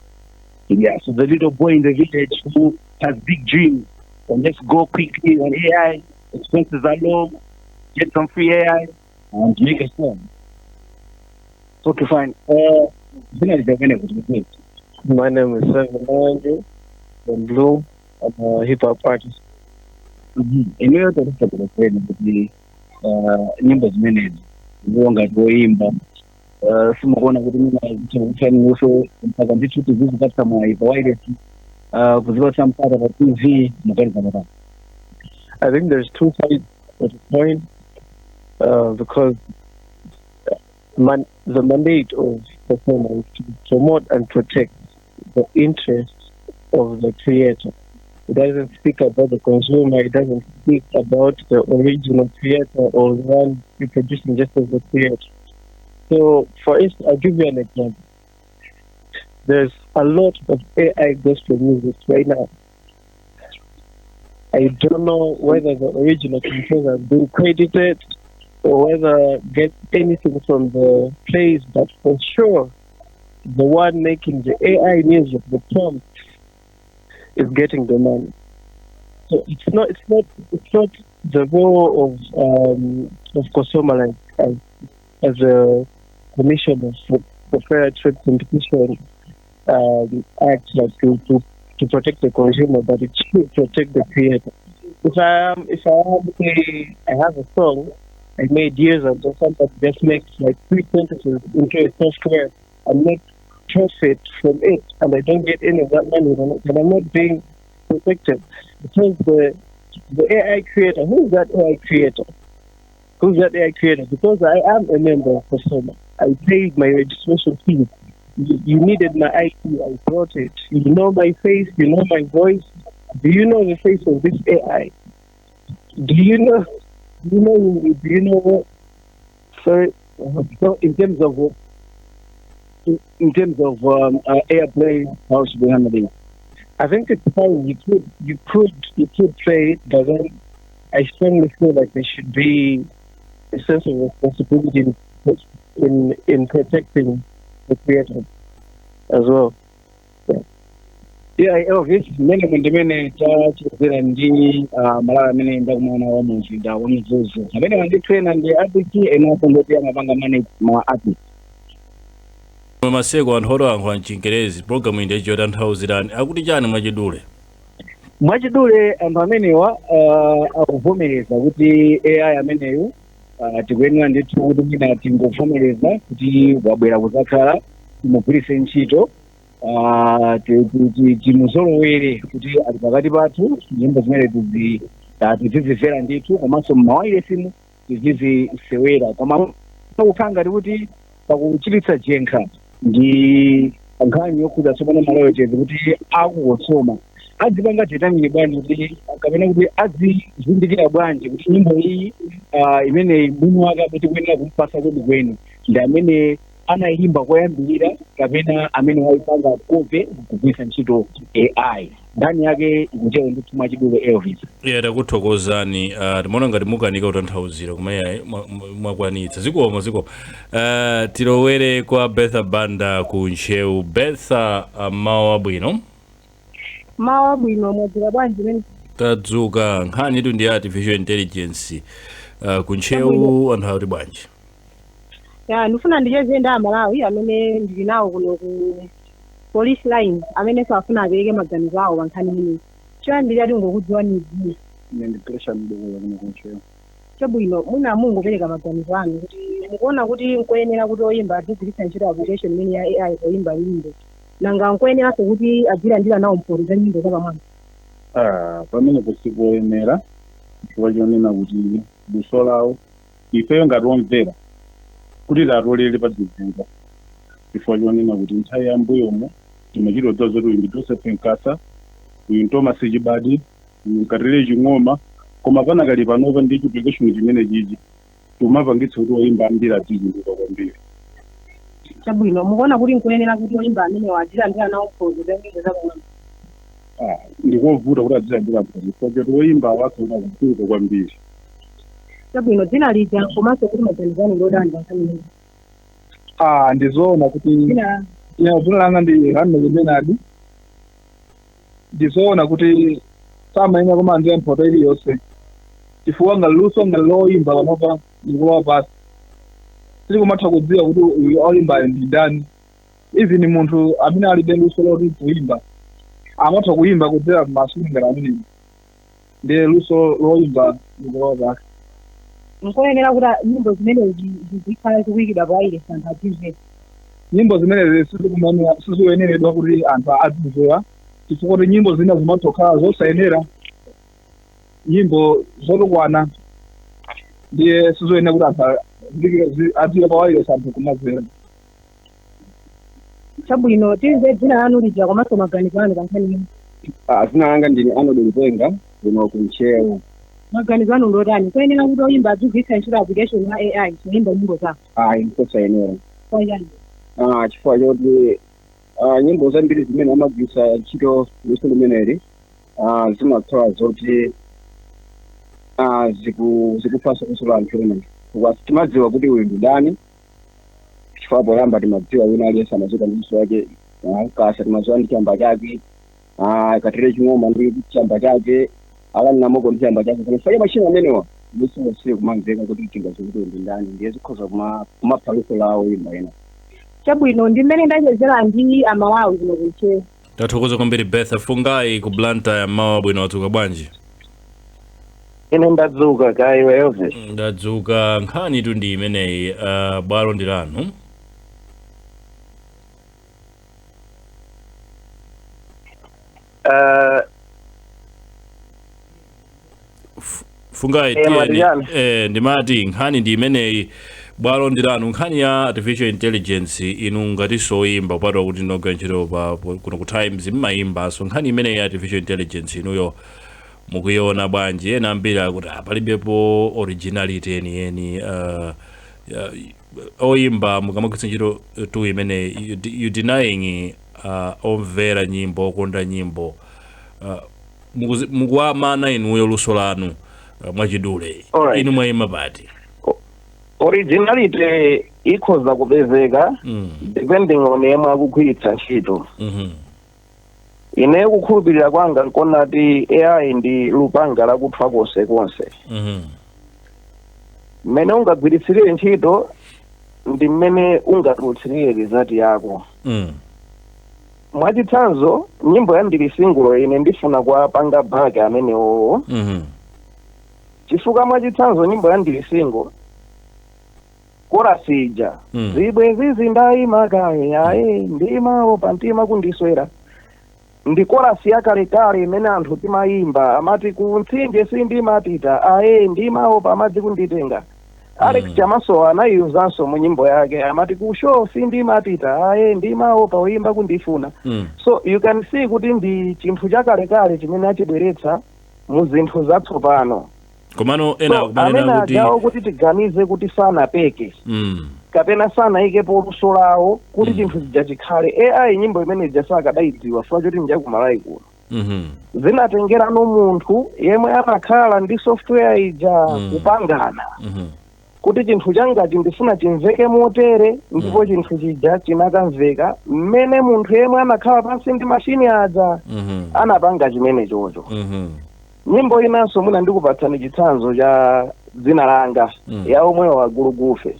Yeah, so the little boy in the village who has big dreams, and let's go quickly on AI, expenses are low, get some free AI, and make a song. Okay, fine. Zina lijavene kuti kuti. My name is Seven Andrew from Bloom. I'm a hip hop artist. Ineyo tatifotokozeni kuti nyimbo zimenezi ndiwo ngati woimba, simukuona kuti mina mpaka ndithu tizizipatsa mwayi pa wireless, kuzipatsa mpata pa TV, muganiza matani? I think there's two sides of the coin because the mandate of COSOMA is to promote and protect the interests of the creator. It doesn't speak about the consumer, it doesn't speak about the original creator or the one reproducing just as the creator. So, for instance, I'll give you an example. There's a lot of AI gospel music right now. I don't know whether the original composer has been credited or whether get anything from the plays, but for sure, the one making the AI music, the prompt, is getting the money. So it's not the role of COSOMA, like as a commissioner for fair trade competition act, like to protect the consumer, but it should protect the creator. If I have a song I made years ago, somebody just makes like three sentences into a software and make profit from it, and I don't get any of that money, then I'm not being protected. Because the AI creator, who is that AI creator? Who's that AI creator? Because I am a member of COSOMA. I paid my registration fee. You needed my ID, I brought it. You know my face, you know my voice. Do you know the face of this AI? Do you know? Do you know? Do you know what? Sorry. So in terms of airplay, how should we handle it? I think it's fine. You could play it, but then I strongly feel like there should be a sense of responsibility in protecting the creator as well. Yeah, Elvis, mmene ndimene tachezera ndi Malawi amene ndakumana wa mumzinda wa Mzuzu, amene wandithena ndi artist, enanso ndoti amapanga manage ma artist. Maseko, anthu otoyankhula mchingerezi, programu iyi ndiyotanthauzirani, akuti chani mwachidule? Mwachidule, anthu amenewa akuvomereza kuti AI ameneyu Tikuyenera ndithu kuti mwina tingovomereza kuti wabwera kuzakhala, timugwiritse ntchito, timuzolowere kuti ali pakati pathu. Nyimbo zimene tizizimvera ndithu, komanso mmawayilesimu tizizisewera, koma kukhala ngati kuti pakuchititsa jenkha ndi nkhani yokhudza tsopano ma royalties, kuti aku COSOMA adzipanga determine bwanji kuti, kapena kuti adzizindikira bwanji kuti nyimbo iyi, imeneyi mwini wake amene tikuyenera kumpasa kwenikweni ndi amene anayimba koyambirira kapena amene wayipanga copy kugwiritsa ntchito AI? Nkhani yake ikutero ndithu mwachidule, Elvis. Iye, takuthokozani. Timaona ngati mukanika kutanthauzira, koma iye mwakwanitsa. Zikomo, zikomo. Tilowere kwa Betha Banda ku Ntcheu. Betha, mawa abwino. Mawa abwino, mwadzuka bwanji mene? Tadzuka. Nkhani itu ndi artificial intelligence. Ku Ntcheu anthu akuti bwanji? Ya, ndifuna ndicheze ndi Amalawi amene ndili nawo kuno ku Police Line, amenenso afuna apereke maganizo awo pa nkhani imeneyi. Choyambirira, tingokudziwani dzina. Ine ndi Pressure Mdokolo, kuno ku Ntcheu. Chabwino, mwina mungopereka maganizo anu kuti mukuona kuti nkoyenera kuti oyimba adzigwiritsa ntchito application imene ya AI poyimba nyimbo, nanga nkoyeneranso kuti adzilandira nawo mphoto za nyimbo zapamwamba? Ah, pamenepo sikoyenera, chifukwa chonena kuti luso lawo ifeyo ngati omvera kuti tatolere padzivuta, chifukwa chonena kuti nthawi ya mbuyomo timachita kudziwa zoti uyu ndi Joseph Nkasa, uyu ndi Thomas Chibadi, uyu Nkatere Ching'oma. Koma panakali panopa ndi application chimene chichi timapangitsa kuti oyimba ambiri adzichuluka kwambiri. Chabwino, mukuona kuti nkoyenera kuti oyimba amenewa adzilandira nawo mphoto za nyimbo zapamwamba? Ah, ndikovuta kuti adzilandira mphoto, chifukwa choti oyimba awakhoza kuchuluka kwambiri. Chabwino, dzina lija komanso kuti maganizo anu ndotani pa nkhani imeneyi? Ah, ndizoona kuti Dzina? Ine dzina langa ndi Hanley Bernard. Ndizoona kuti samayenera kumalandira mphoto iliyonse, chifukwa ngati luso ngati loyimba panopa likulowa pasi, sitikumatha kudziwa kuti uyu oyimbayo ndi ndani. Even munthu amene alibe luso loti kuyimba amatha kuyimba kudzera m'mashini ngati amenewo, ndiye luso loyimba likulowa pasi. Nkoyenera kuti nyimbo zimenezi zizikhala zikuyikidwa pa wireless, anthu adzimvera? Nyimbo zimenezi sizikuyeneredwa kuti anthu adzimvera, chifukwa kuti nyimbo zina zimatha kukhala zosayenera, nyimbo zotukwana, ndiye sizoyenera kuti anthu adzike pa wireless anthu kumamvera. Chabwino, timve dzina lanu lija komanso maganizo anu pa nkhani imeneyi. Ah, dzina langa ndine Arnold Mpenga, kuno ku Ntcheu. Maganizo anu ndotani? Kuyenera kuti oyimba adzigwiritsa ntchito application ya AI kuyimba nyimbo zawo? Ayi, nkosayenera. Kwayani? Ah, chifukwa choti nyimbo zambiri zimene amagwiritsa ntchito luso limeneli zimakhala zoti zikuphanso luso la anthu ena, chifukwa timadziwa kuti uyu ndi ndani, chifukwa poyamba timadziwa wina aliyense amadziwika ndi luso lake. Nkasa timadziwa ndi chamba chake, Katere Ching'oma ndi chamba chake, Alan Namoko ndi chamba chake. Koma chifukwa machina amenewa luso sikumamveka kuti tingadziwe kuti uyu ndi ndani, ndiye zikhoza kumapha luso lawo oyimba ena. Chabwino, ndi mmene ndachezera ndi Amalawi kuno ku Ntcheu. Tathokoza kwambiri, Betha. Fungai ku Blantyre, mawa bwino, wadzuka bwanji? Ine ndadzuka, kaya iwe, Elvis? Ndadzuka. Nkhani tu ndi imeneyi, bwalo ndi lanu. Fungai. Eh, Tiyeni. Mwatiyani? Ndimati nkhani ndi imeneyi, bwalo ndi lanu. Nkhani ya artificial intelligence, inu ngatinso oyimba, kupatula kuti ndinogwira ntchito kuno ku Times, mmayimbanso. Nkhani imeneyi ya artificial intelligence inuyo mukuiona bwanji? Ena ambiri akuti palibepo originality yeniyeni. Oyimba mukamagwiritsa ntchito tool imeneyi, you denying omvera nyimbo, okonda nyimbo, mukuwamana inuyo luso lanu. Mwachidule, Alright. inu mwayima pati? Originality ikhoza kupezeka depending on yemwe akugwiritsa ntchito. Ine kukhulupirira kwanga nkonati AI ndi lupanga lakuthwa konsekonse. Mmene ungagwiritsirire ntchito ndi mmene ungatulutsirire result yako. Mwachitsanzo, nyimbo ya "Ndili Single", ine ndifuna kuwapanga back amenewowo, chifukwa mwachitsanzo nyimbo ya "Ndili Single" Chorus ija, "Zibwenzi zindayima kaye, aye, ndimaopa mtima kundiswera," ndi chorus yakalekale imene anthu timayimba. Amati, "Kumtsinje sindimapita, aye, ndimaopa amadzi kunditenga." Alex Chamasowa anayiyuzanso mu nyimbo yake. Amati, "Ku show sindimapita, aye, ndimaopa uyimba kundifuna." So you can see kuti ndi chinthu chakalekale chimene achibweretsa mu zinthu zatsopano. Komano ena So amene akumanena kuti ajawo, kuti tiganize kuti sanapeke kapena sanayikepo luso lawo kuti chinthu chija chikhale AI, nyimbo imene ija sakadayidziwa chifukwa choti njakumalawi kuno. Zinatengerano munthu yemwe amakhala ndi software ija kupangana kuti chinthu changachi ndifuna chimveke motere, ndipo chinthu chija chinakamveka mmene munthu yemwe amakhala pansi ndi mashini aja anapanga chimene chocho. Nyimbo inanso, mwina ndikupatsani chitsanzo cha "Dzina Langa" ya omwewo wa Gulugufe.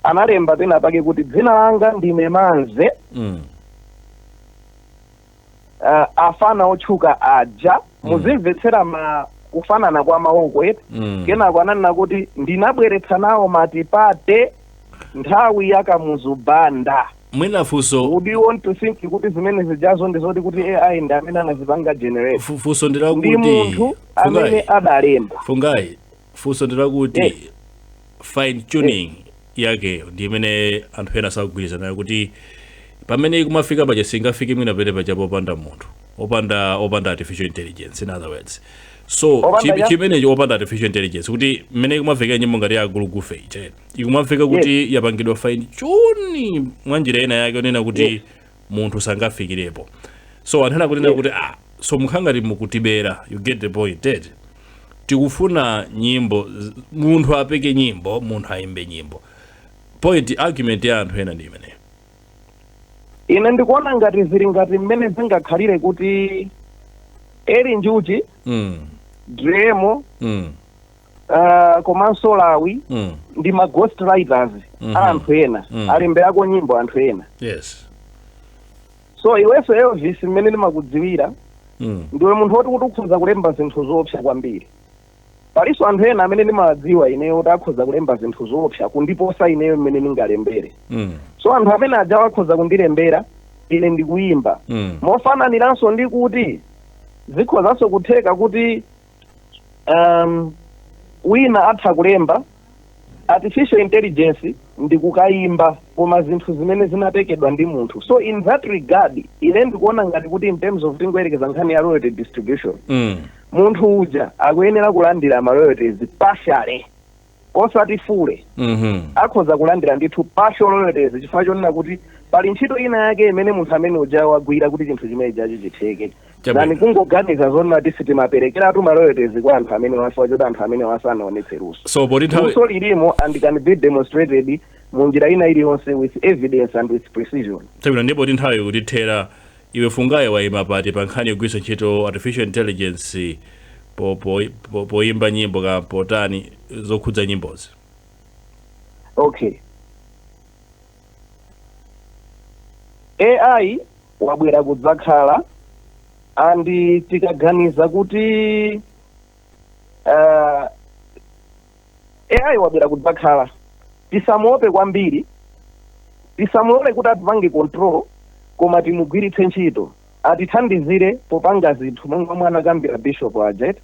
Analemba pena pake kuti, "Dzina langa ndine Manze, afana otchuka aja." Muzimvetsera ma kufanana kwa mawoko eti. Kenako ananena kuti, "Ndinabweretsa nawo matipate nthawi ya Kamuzu Banda." Mwina funso Would you want to think kuti zimene zijazo ndizoti kuti AI ndi amene anazipanga generate? Funso ndilakuti Ndi munthu amene Fungai, adalemba. Fungai, funso ndilakuti fine tuning yakeyo ndi imene anthu ena sakugwirizana nayo, kuti pamene ikumafika paja singafike mwina pene paja popanda munthu, opanda artificial intelligence, in other words. So Opanda cha? Chimenecho, opanda artificial intelligence, kuti mmene ikumafika nyimbo ngati ya Gulugufe ija ikumafika kuti yapangidwa fine tune mwanjira ina yake onena kuti munthu sangafikirepo. So anthu ena kunena kuti, ah, so mukhangati mukutibera. You get the point, eti? Tikufuna nyimbo munthu apeke nyimbo, munthu ayimbe nyimbo. Point, argument ya anthu ena ndi imeneyo. Ine ndikuona ngati zili ngati mmene zingakhalire kuti Eli Njuchi, Dremo, komanso Lawi ndi ma ghost writers a anthu ena, alemberako nyimbo anthu ena. So iwenso Elvis, mmene ndimakudziwira, ndiwe munthu woti kuti ukhoza kulemba zinthu zoopsa kwambiri. Palinso anthu ena amene ndimawadziwa ineyo kuti akhoza kulemba zinthu zoopsa kundiposa ineyo mmene ndingalembere. So anthu amene ajawo akhoza kundilembera, ine ndikuyimba. Mofananiranso ndi kuti zikhozanso kutheka kuti wina atha kulemba, artificial intelligence ndikukayimba, koma zinthu zimene zinapekedwa ndi munthu. So in that regard, ine ndikuona ngati kuti in terms of, tingoyerekeza nkhani ya royalty distribution, munthu uja akuyenera kulandira ma royalties partially, osati fully. Akhoza kulandira ndithu partial royalties chifukwa chonena kuti pali ntchito ina yake imene munthu amene uja wagwira kuti chinthu chimene chachi chitheke, than kungoganiza zonena kuti sitimaperekeratu ma royalties kwa anthu amene wafa, choti anthu amene wasanaonetse luso. So poti nthawi Luso lilimo and can be demonstrated mu njira ina iliyonse with evidence and with precision. Chabwino, ndipo ti nthawi kutithera, iwe Fungayi, wayima pati pa nkhani yogwiritsa ntchito artificial intelligence poyimba nyimbo ka potani zokhudza nyimbozi? Okay, AI wabwera kudzakhala, and tikaganiza kuti AI wabwera kudzakhala, tisamuope kwambiri, tisamulole kuti atipange control, koma timugwiritse ntchito atithandizire popanga zinthu, monga mwana akambira Bishop ajet,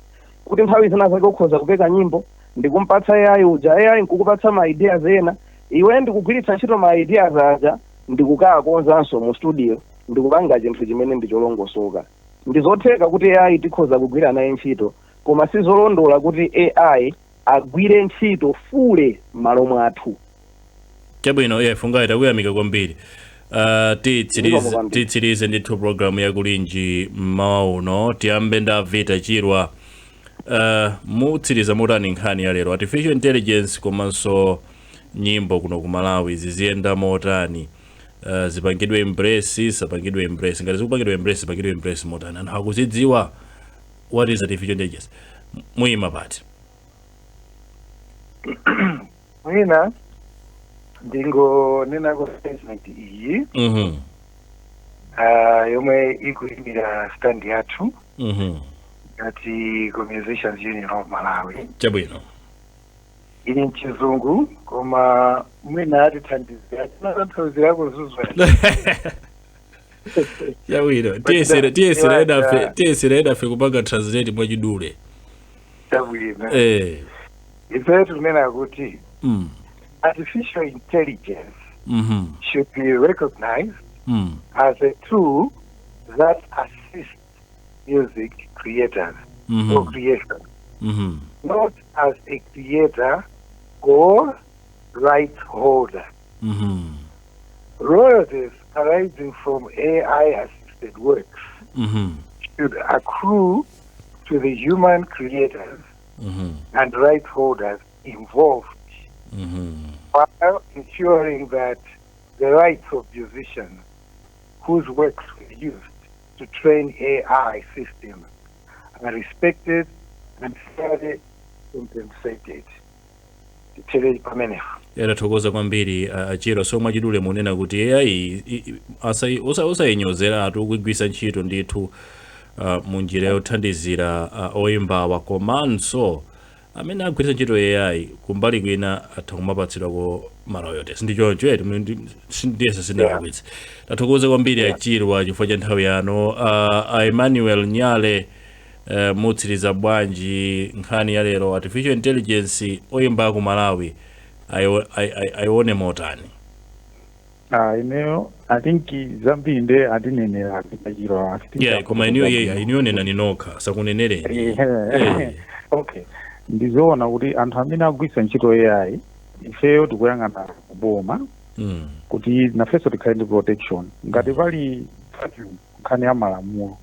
kuti nthawi zina zake ukhoza kupeka nyimbo ndikumpatsa AI uja, AI nkukupatsa ma ideas ena, iwe ndikugwiritsa ntchito ma ideas aja ndikukakonzanso mu studio ndikupanga chinthu chimene ndicholongosoka. Ndizotheka kuti AI tikhoza kugwira naye ntchito, koma sizolondola kuti AI agwire ntchito fully m'malo mwathu. Chabwino, yeah, Fungayi, takuyamika kwambiri. Ndikomo kwambiri. Titsirize ndithu programu yakulinji mmawa uno. Tiyambe nda Vita Chirwa. Mutsiriza motani nkhani ya lero, artificial intelligence komanso nyimbo kuno ku Malawi ziziyenda motani? Zipangidwe embrace, sapangidwe embrace? Ngati zikupangidwa embrace, zipangidwe embrace motani? Anthu akuzidziwa what is artificial intelligence? Muyima pati? Mwina ndingonenako statement iyi yomwe ikuyimira stand yathu ngati Musicians Union of Malawi. Chabwino. Ili mchizungu, koma mwina atithandizira, tinatanthauzirako zuzwa. Yawino, tiyesera edafe kupanga translate mwachidule. Chabwino. Ife tikunena kuti artificial intelligence should be recognized as a tool that assists music creators or creation, not as a creator or right holder. Royalties arising from AI-assisted works should accrue to the human creators and right holders involved, while ensuring that the rights of musicians whose works were used to train AI systems are respected and fairly compensated. Tithere pamenepo. Yatathokoza kwambiri, Achiro. So mwachidule munena kuti AI osayinyozeratu, kugwisa ntchito ndithu munjira yothandizira oyimbawa, komanso amene agwiritsa ntchito AI kumbali kwina atha kumapatsidwako ma royalties. Ndi choncho eti? Ndiyese sindalakwitsa. Tathokoza kwambiri, Achirwa, chifukwa cha nthawi yanu. Emmanuel Nyale, mutsiriza bwanji nkhani ya lero? Artificial intelligence, oyimba ku Malawi ayione motani? Ah, ineyo I think zambiri nde atinenera atipachiro. Yeah, koma iniyo ye iniyo nenani nokha, sakunenereni. Okay, ndizoona kuti anthu amene agwisa ntchito AI, ifeyo tikuyang'ana kuboma kuti nafenso tikhale ndi protection ngati pali vacuum nkhani ya malamulo.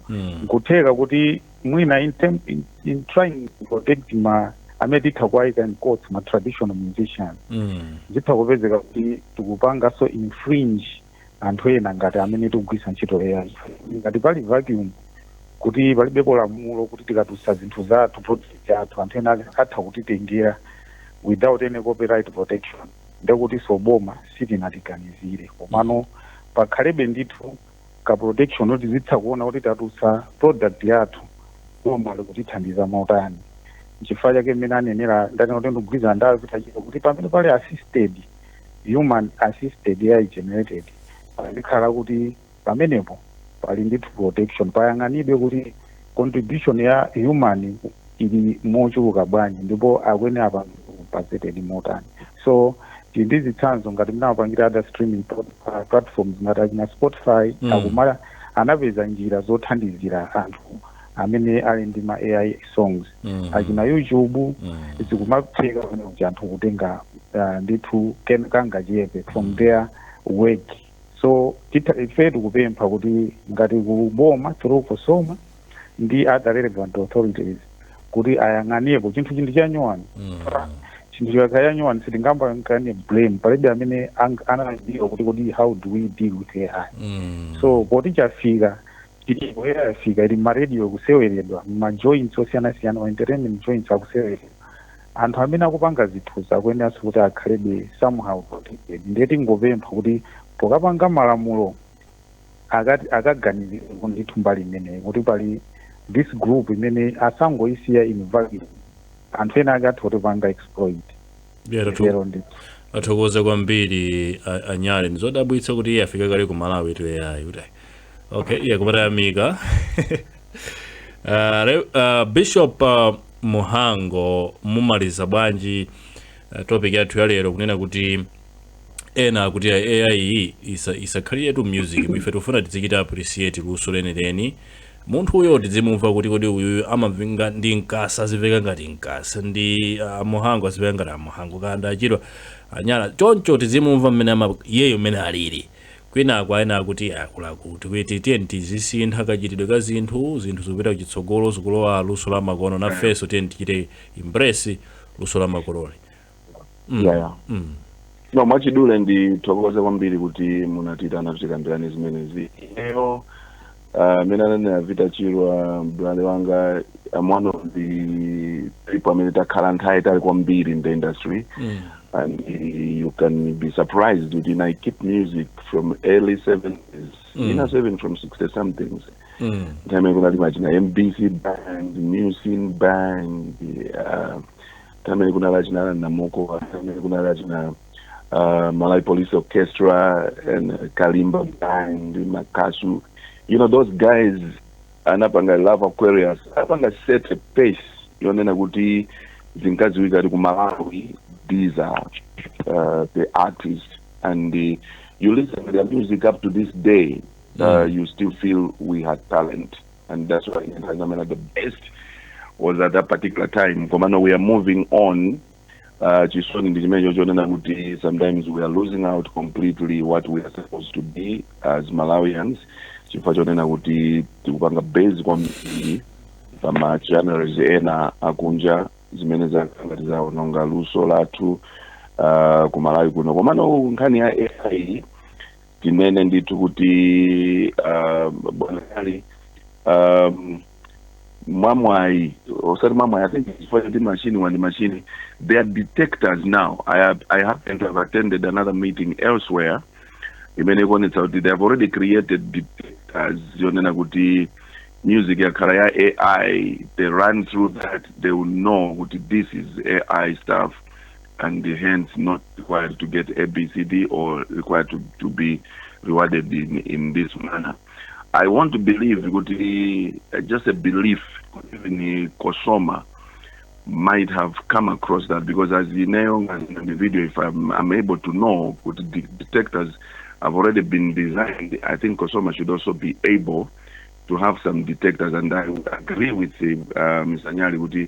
Nkutheka kuti mwina in trying to protect ma amene titha kuwayika in quotes ma traditional musicians, zitha kupezeka kuti tikupanganso infringe anthu ena ngati amene tikugwisa ntchito AI. Ngati pali vacuum kuti palibepo lamulo kuti tikatulutsa zinthu zathu, product yathu, anthu ena atha kutitengera without any copyright protection, ndekuti soboma sitinatiganizire. Komano pakhalebe ndithu ka protection kuti zitha kuona kuti tatulutsa product yathu, boma likutithandiza motani. Nchifukwa chake mmene anenera, ndanena kuti ndikugwirizana ndawo zitachita kuti pamene pali assisted, human assisted AI generated, pazikhala kuti pamenepo pali ndithu protection, payang'anidwe kuti contribution ya human ili mochuluka bwanji ndipo akwene apa compensated motani. So tili ndi zitsanzo ngati mnawapangira other streaming platforms ngati achina Spotify, akumala anapeza njira zothandizira anthu amene ali ndi ma AI songs. Achina YouTube, zikumatheka pamene kuti anthu kutenga ndithu kangachepe from their work. So ife tikupempha kuti ngati kuboma through COSOMA ndi other relevant authorities kuti ayang'aniepo chinthu chinthu chanyuwani. Chinthu chikakhala chanyuwani, sitingambangane blame, palibe amene anadziwa kuti how do we deal with AI. So poti chafika, chilipo, AI yafika, ili maradio kuseweredwa, ma joints osiyanasiyana, ma entertainment joints akuseweredwa, anthu amene akupanga zinthuzi akuyeneranso kuti akhalebe somehow protected. Ndiye tingopempha kuti pokapanga malamulo akati akaganizire ndithu mbali imeneyi, kuti pali this group imene asangoyisiya in vacuum, anthu ena ake atha kutipanga exploit. Lero ndithu. Athokoze kwambiri, Anyale. Ndizodabwitsa kuti iye afika kale ku Malawi tu AI kuti okay, iye kumatayamika. Bishop Muhango, mumaliza bwanji topic yathu ya lero, kunena kuti ena akuti AI isakhaliretu music, ife tifuna tizichita appreciate luso lenileni, munthu uyo tizimumva kuti kodi uyuyu amamvinga ndi Mkasa, azimveka ngati Mkasa, ndi Muhango azimveka ngati Amuhango, kanda achidwa Anyala choncho, tizimumva mmene ama iyeyo mmene alili. Kwinako ena akuti akuluakulu, kuti tiyeni tizisintha kachitidwe ka zinthu, zinthu zikupita kuchitsogolo, zikulowa luso la makono, nafenso tiyeni tichite embrace luso la makonoli. Yeah. No, mwachidule ndithokoze kwambiri kuti munatitana tikambirane zimenezi. Ineyo, amene ananena Vita Chirwa, brother wanga, I'm one of the people amene takhala nthawi itali kwambiri in the industry, and you can be surprised kuti I keep music from early 70s, ina 7 from 60 somethings, nthawi imene kunali machina MBC Band, New Scene Band, Tamene kunali achina Namoko, tamene kunali achina Malawi Police Orchestra and Kalimba Band, Makasu. Those guys anapanga Love Aquarius, anapanga set a pace yonena kuti zinkadziwika kuti ku Malawi these are the artists, and you listen to their music up to this day, you still feel we had talent, and that's why, I mean, the best was at that particular time. Komano we are moving on. Chisoni ndi chimene chonena kuti sometimes we are losing out completely what we are supposed to be as Malawians, chifukwa chonena kuti tikupanga base kwambiri pama genres ena akunja zimene zakangati zaononga luso lathu ku Malawi kuno. Komano nkhani ya AI, tinene ndithu kuti bwana Ali, mwamwayi, osati mwamwayi, I think chifukwa choti machine wandi machine, there are detectors now. I happen to have attended another meeting elsewhere imene ikuonetsa kuti they have already created detectors yonena kuti music yakhala ya AI. They run through that, they will know kuti this is AI stuff and hence not required to get ABCD or required to be rewarded in this manner. I want to believe kuti, just a belief, even COSOMA might have come across that, because as you know, as an individual, if I'm able to know kuti the detectors have already been designed, I think COSOMA should also be able to have some detectors. And I would agree with Mr. Nyali kuti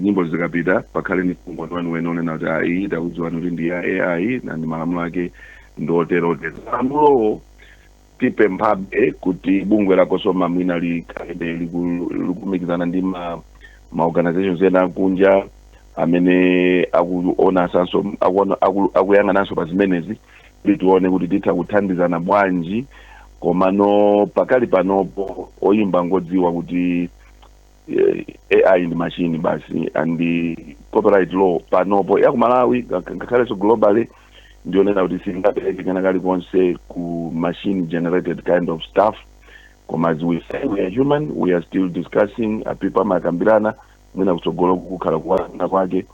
nyimbo zikapita pakhale ni umboni wanu onena kuti ayi, takudziwani kuti ndi ya AI na ndi malamulo ake ndiotere. Malamulowo tipemphabe kuti bungwe la COSOMA mwina likhale likumikizana ndi ma organizations ena akunja amene akuonasanso akuyang'ananso pa zimenezi kuti tione kuti titha kuthandizana bwanji. Komano pakali panopo oyimba ngodziwa kuti AI ndi machine basi, and the copyright law panopo ya ku Malawi, ngakhalenso globally, ndionena kuti singapereke kena kalikonse ku machine generated kind of stuff. Koma as we say, we are human, we are still discussing. People amakambirana, mwina kutsogolo kukhala kuwana kwake.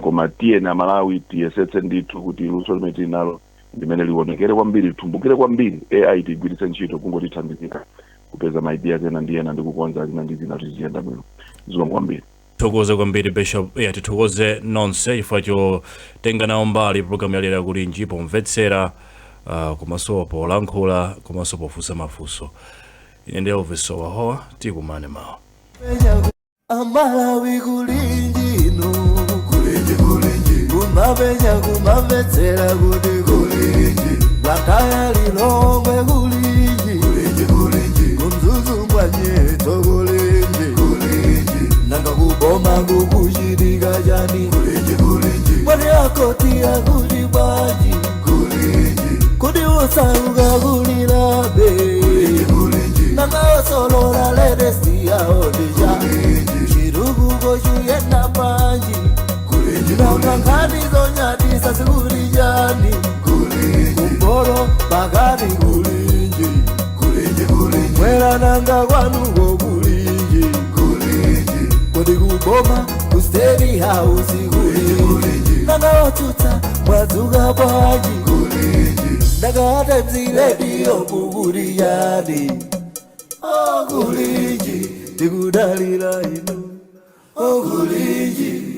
Koma tiye na Malawi tiyesetse ndithu kuti luso limene tili nalo limene lionekere kwambiri, litumbukire kwambiri. AI tigwiritse ntchito kungotithandizika kupeza ma ideas ena ndi ena ndi kukonza zina ndi zina kuti ziyenda bwino. Zikomo kwambiri. Tithokoze kwambiri, Bishop. Yeah, tithokoze nonse chifukwa chotenga nawo mbali programu yalero Kulinji, pomvetsera, komanso polankhula, komanso pofunsa mafunso. Ine ndi Elvis Wahowa, tikumane mawa. Amalawi, kulinji inu, kulinji, kulinji, kumapenya kumamvetsera kuti kulinji, Blantyre, Lilongwe, kulinji, kulinji, kulinji, kuMzuzu mwanyeto, kulinji, kulinji, nanga kuboma kukuchitika chani? Kulinji, kulinji, mwati akoti akuti bwanji? Kulinji, kuti usauka kulilabe? Kulinji, nanga osolola latest yawo ndija chitukuko chuyenda panji? Nanga nkhani zonyadisa zikuli chani? Kumporo pakati, kulinji, mwera, nanga kwanuko kulinji? Kodi kuboma ku State House kulinji? Nanga otsutsa mwadzuka bwanji? Nanga Times Radio kukuli chani? Okulinji, tikudalira inu, okulinji.